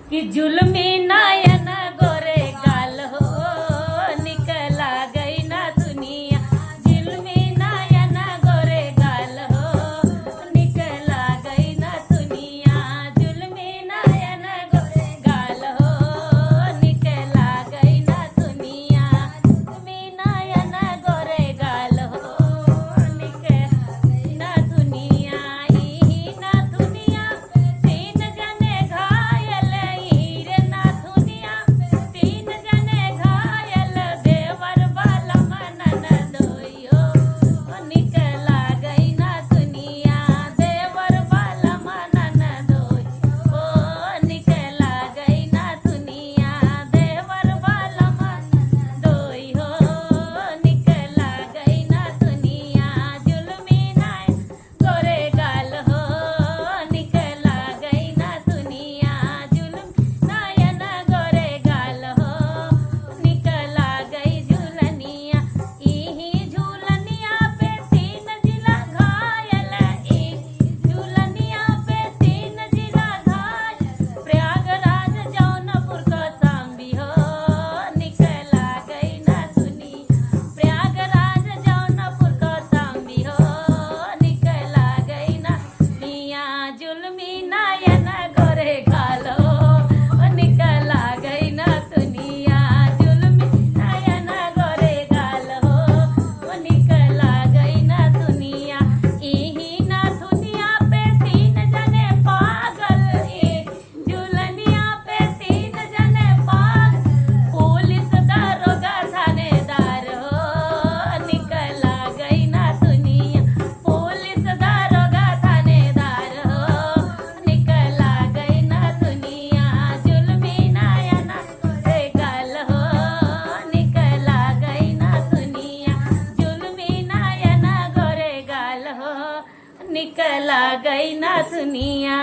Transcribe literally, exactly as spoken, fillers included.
कि जुल्मी नयन गोरे गाल हो, निक लागै नथुनिया। जुल्मी नयन गोरे गाल हो, निक लागै नथुनिया। जुल्मी नयन गोरे गाल हो, निक लागै नथुनिया। जुल्मी नयन गोरे गाल हो, निक लागै नथुनिया। इही नथुनिया तीन जने घायल, हीरे नथुनिया तीन जने घायल, देवर बलम ननदोई हो, निक लागै नथुनिया, देवर बलम ननदोई हो, निक लागै नथुनिया, देवर बलम ननदोई हो, निक लागै नथुनिया, जुल्मी नयन गोरे गाल हो, निक लागै नथुनिया। जुल्मी नयन गोरे गाल हो, निक लागै झुलनिया। इही झुलनिया पे तीन जिला घायल, इही झुलनिया पे तीन जिला घायल। प्रयागराज, जौनपुर, कौशाम्बी हो, निक लागै नथुनिया। प्रयागराज, जौनपुर, कौशाम्बी हो, निक लागै नथुनिया। जुल्मी नयन गोरे गाल हो, निक लागै नथुनिया। जुल्मी नयन गोरे गाल हो, निक लागै नथुनिया। इही नथुनिया पे तीन जने पागल, ई जुलनिया पे तीन जने पागल, पुलिस दरोगा थानेदार हो, निक लागै नथुनिया। पुलिस दरोगा थानेदार हो, निक लागै नथुनिया। जुल्मी नयन गोरे गाल हो, निक लागै नथुनिया। जुल्मी नयन गोरे गाल हो, निक लागै नथुनिया।